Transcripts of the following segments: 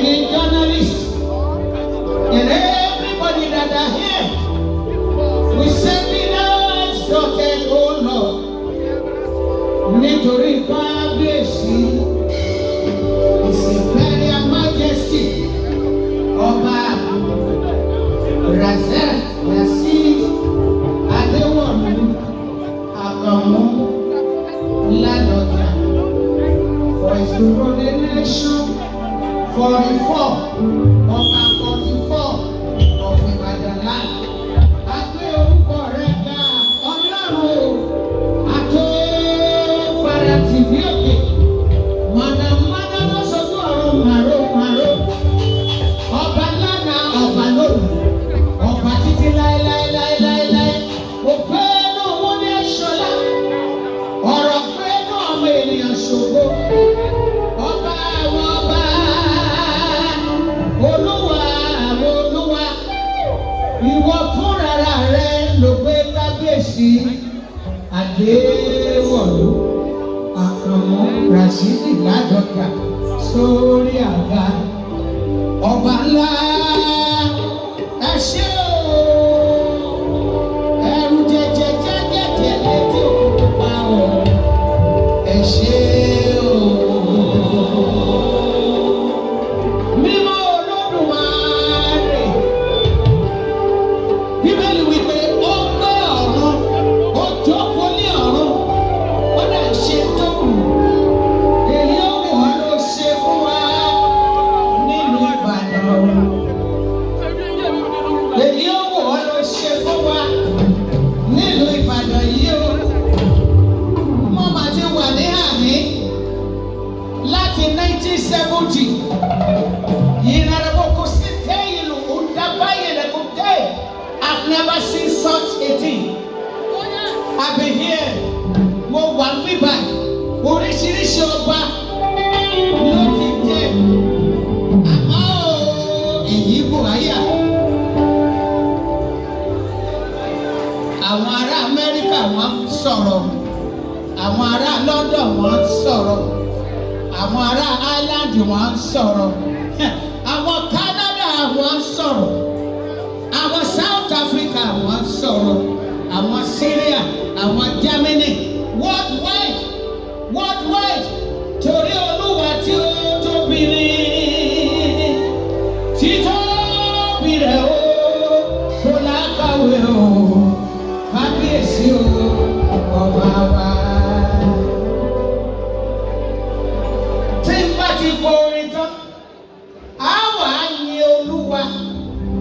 Ẹ̀yin journalist and everybody that are here, we say, "Be thou exalted, O Lord," nítorí kábíyèsí, His Imperial Majesty, Ọba Razak Rasheed Adéwọ̀lú Àkànmú Ládọjà, for his coronation, 44, Ọba 44 of Ìbàdàn land. A gbé orúkọ rẹ̀ ga, Ọlọ́run o, àtó fara tì bí òkè. Mọ̀nàmọ́ná tó sojú ọ̀run màró màró. Ọba lánàá, ọba lónìí. Ọba títí láéláéláéláé. Òpénú Wúndé Ṣọlá. Ọ̀rọ̀ pénú ọmọ ènìyàn ṣògo. Ọba àwọn ọba. Olúwa àwọn olúwa. Ìwọ fúnra rẹ ló gbé kábíyèsí Adéwọ̀lú Àkànmú Rashidi Ládọjà sórí àga ọba ńlá. Ẹ ṣé o, ẹrù jẹjẹjẹjẹjẹ létí òkú pa o. Ẹ ṣé o, mímọ́ Olódùmarè. Bíbélì wípé ó gbé ọ̀run, ó jókòó ní ọ̀run, ó dẹ̀ ṣe tó wù. Èyí ó wù ọ́ ló ṣe fún wa nílùú Ìbàdàn. Èyí ó wù ọ́ ló ṣe fún wa nílùú Ìbàdàn yìí o. Mo máa ti wà ní àní láti 1970. I've never seen such a thing. I've been here. Mo wà níbà. Oríṣiríṣi ọba ló ti jẹ. Àmọ́ o, èyí bò áyà. Àwọn ará Amẹ́ríkà, wọ́n ń sọ̀rọ̀. Àwọn ará London, wọ́n ń sọ̀rọ̀. Àwọn ará Ireland, wọ́n ń sọ̀rọ̀. Àwọn Canada, wọ́n ń sọ̀rọ̀. Àwọn South Africa, wọ́n ń sọ̀rọ̀. Àwọn Syria, àwọn Germany, worldwide, worldwide, torí Olúwa tí ó tóbi ní títóbi rẹ̀ o, kò lákàwé o, kábíyèsí o, ọba wa. Tí n bá ti kọ orin tán, á wà á yin Olúwa,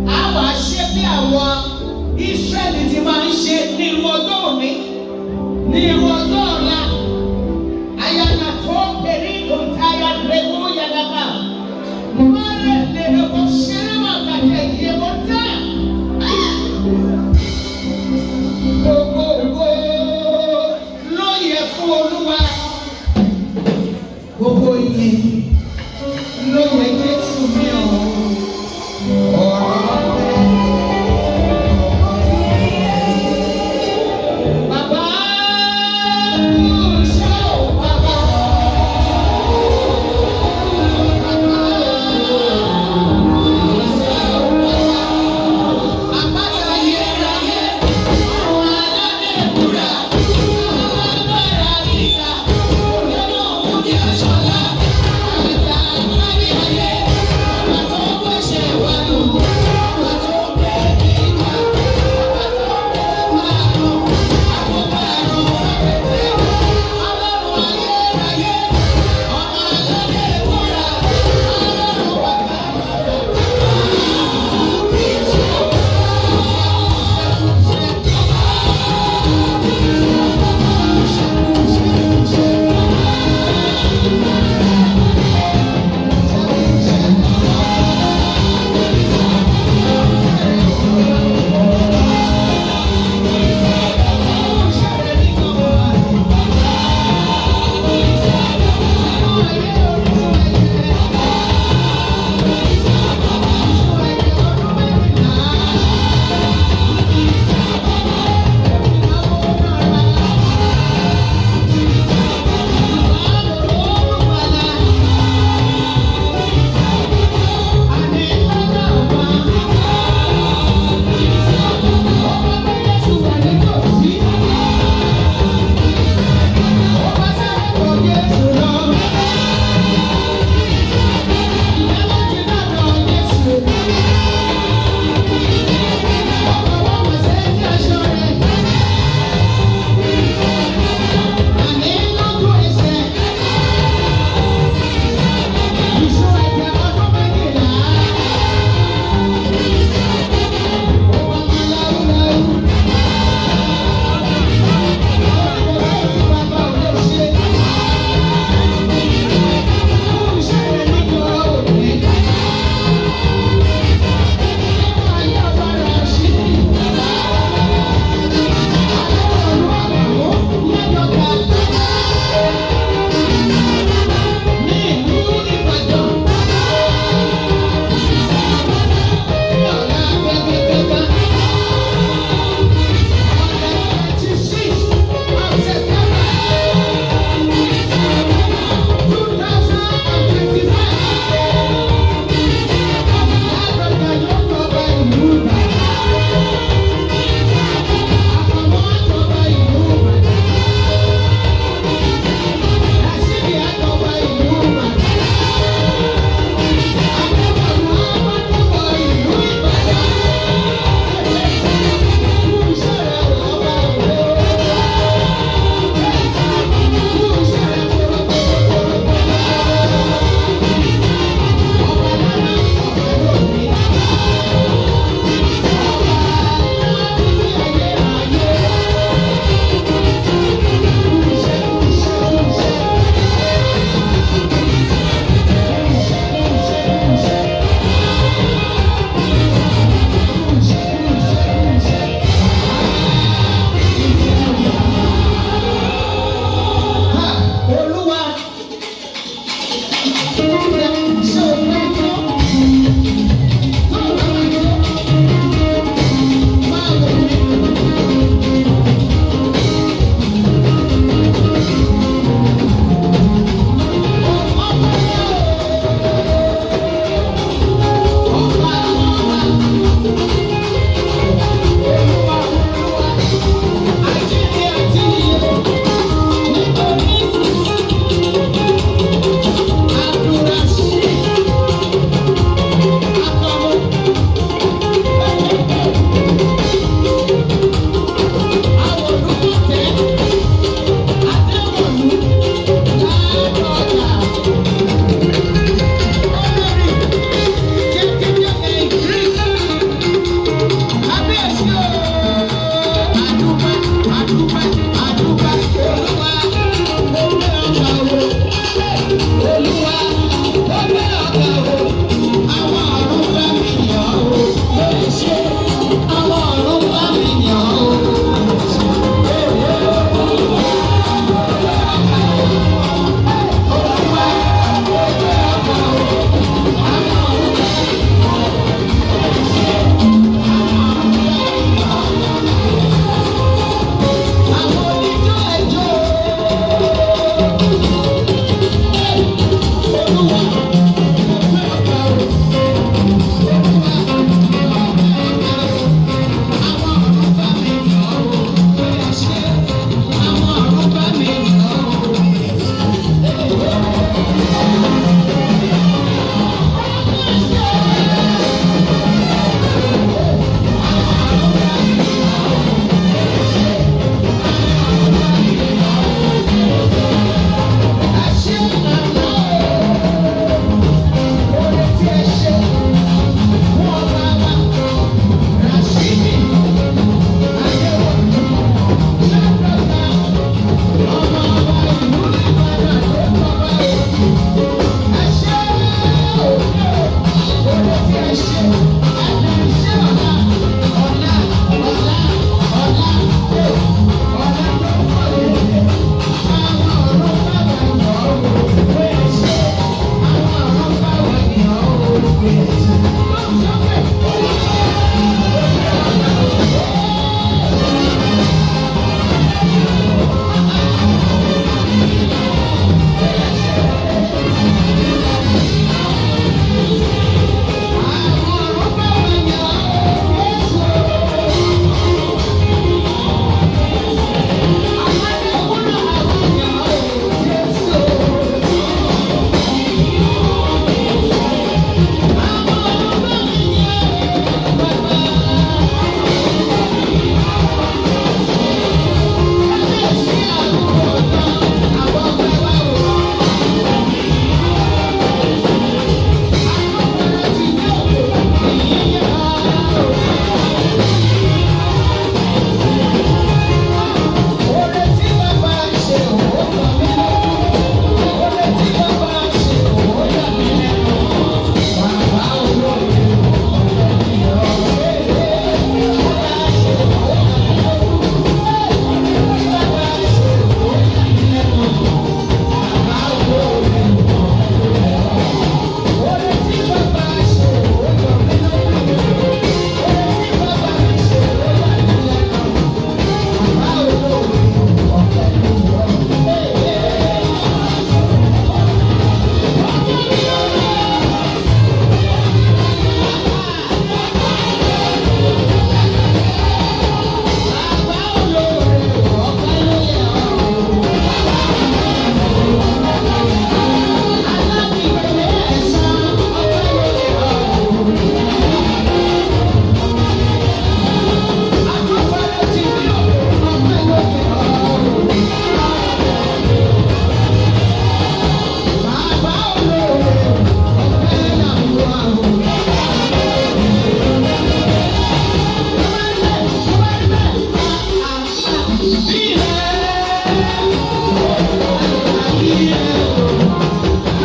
á wà á ṣe bí àwọn Ísírẹ́lì ti máa ń ṣe ní irú ọjọ́ òní, ní irú ọjọ́ ọ̀la. Ayana tó pèrè kòtáyà lẹ́wọ́ yàgàgà. Mọ́rẹ̀ lèrè kò ṣeré wà kàtẹ́ yé mo dá. Gbogbo ògo ló yẹ fún Olúwa. Gbogbo ìyìn ló yẹ Jésù mi o. Ọ̀rọ̀ rẹ̀. Bàbá,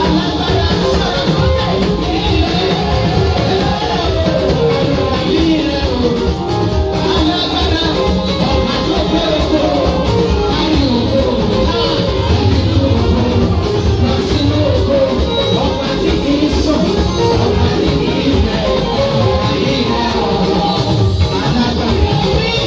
Alágbára sọ̀rọ̀ sókè. Alágbára ọ̀pá tó gbé oko, kárí oko, lọ sínú oko, ọ̀pá tí kì í sùn, ọ̀pá tí kì í rẹ̀, ayé rẹ̀ ọ̀, alágbára rẹ̀.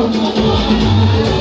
O.